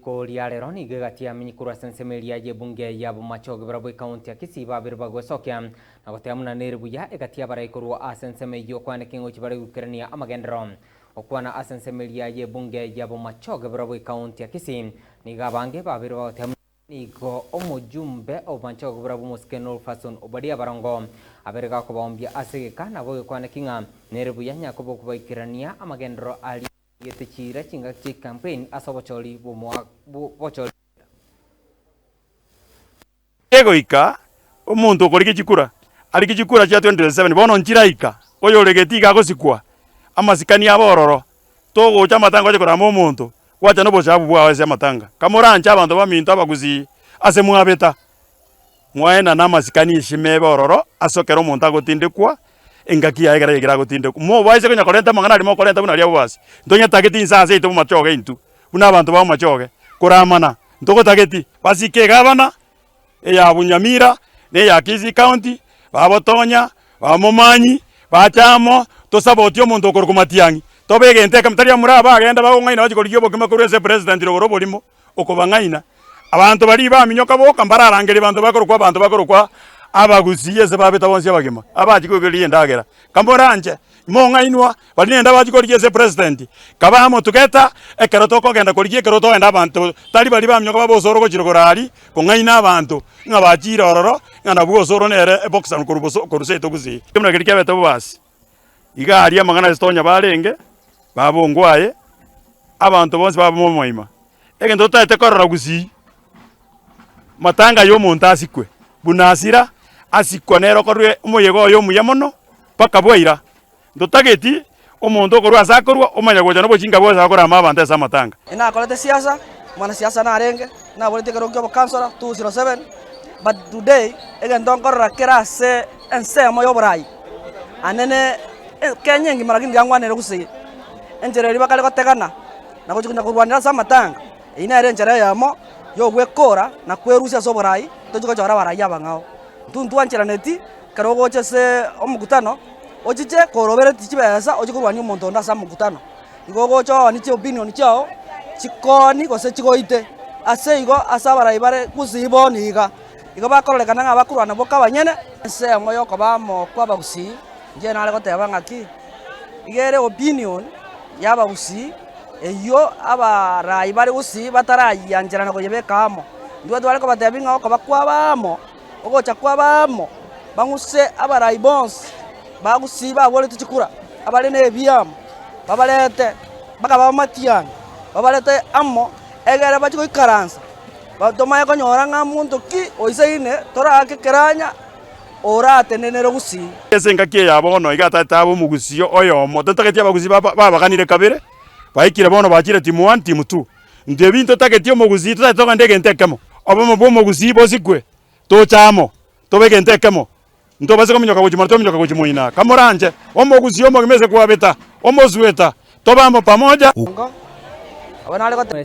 Rituko ria rero nigo egati yamenyia korwa ase ensemo eria y'ebunge ya Bomachoge barabwo ekaunti ya Kisii babere bagwesokia na goteba buna nere buya egati y'abarai korwa ase ensemo eyio kwaneka eng'ochi bare goikerania amagenderero. Gokwana ase ensemo eria y'ebunge ya Bomachoge barabwo ekaunti ya Kisii nigo abange babere bagoteba buna Nigo omojumbe obomanchoge borabwo omosike Nolfason Obadia abarongo abere gakobaombia ase egeka nabo egekwana ki ng'a nere buya Nyakobo okobaikerania amagenderero aria gete chiira chingaki chia ecampaign ase obochori bw'obochori. Egoika omonto okorigia chikura, arigie chikura chia 2027 bono nchiraika, oyoregeti iga agosikwa, amasikani abe ororo, togocha amatanga oche korama omonto, gwacha nobosabu bwao ase amatanga. Kamoranche abanto baminto abagusii ase mwabeta, mwaenana amasikani eshima ebe ororo ase ekero omonto agotindekwa, engaki yaye ekero yaikire agotindekwa. Mobaise konya korenta amang'ana aria mokorenta buna aria abobasi, ntonyetageti inse ase yaito bomachoge intwe, buna abanto ba bomachoge, koramana, ntogotageti. Basike egabana eya Bunyamira na eya Kisii County, babotonya, bamomanyi, bache amo, tosabotie omonto okorokwa Matiang'i, tobe egento ekemo, tari amura aba bagenda bagong'aina bachia korigia obokima korwa ase epresident rogoro oborimo, okobang'aina. Abanto baria baminyoka boka mbararangerie abanto bakorokwa abanto bakorokwa abagusii ase babeta bonsi abagima, abachia koigereria endagera. Kamoranche, mong'ainwa, baria nende abachia korigia ase epresident, kabe amo together, ekero tokogenda korigia ekero togenda abanto tari baria baminyoka babe osoro gochia rogoro aria, kong'aina abanto, ng'a bachire ororo, ng'a nabwo osoro nere eboxer korwa boso korwa seito gusii. Buna keria kiabete bobasi, iga aria amang'ana ase tonya barenge, babongwa aye, abanto bonsi baba momoima. Egento totaete korora gusii, matanga ya omonto asikwe, buna asira, asikwa nere okorwe omoyega oye omuya mono, mpaka bwaira. Ntotageti omonto okorwa ase akorwa omanye gocha nobochinga bwonsi akorama abanto ase amatanga. Nakorete siasa, mwanasiasa narenge, naboreti ekerogo kia obokansora 207, but today egento nkorora kere ase ensemo ya oborai, anene Kenya engima lakini ndiangwanere gusii, enchera eria bakare gotegana na gochia konya korwanera ase amatanga, eyio nere enchera eyemo ya ogwekora na kwerusia ase oborai tochie gochora abarai abang'ao. Intwe ntwancheraneti ekero ogocha ase omokutano, ochiche korobereti chibesa ochie korwania omonto onde ase omokutano. Igo ogocha oonie chiopinion chiao, chikooni gose chigoite. Ase igo ase abarai bare gusii bono iga, igo bakororekana ng'a bakorwana boka abanyene, ensemo ya okoba amo kwa abagusii, inche nare goteba ng'aki, iga ere opinion ya abagusii eyio abarai bare gusii batarayiancherana koyebeka amo. Intwe tware kobatebia ng'a okoba kwaba amo, ogocha kwaba amo, bang'use abarai bonsi ba gusii baboretwe chikura, abare na ebiama, babarete mpaka bamatiane, babarete amo, egere bachie goikaransa, tomanye konyora ng'a monto ki oisaine toraake ekeranya oratenenere gusii. Ase engaki eye ya bono iga tata abe omogusii oyomo, totageti abagusii babaganire kabere, baikire bono bachire team one, team two. Intwe ebi ntotageti omogusii totagete togende egento ekemo, obomo bwa omogusii bosikwe, toche amo, tobe egento ekemo, ntobase kominyoka gochia mono tominyoka gochia moino aa. Kamoranche, omogusii omogima ase kwabeta, omosueta, tobe amo pamoja. Abwo nare goteba.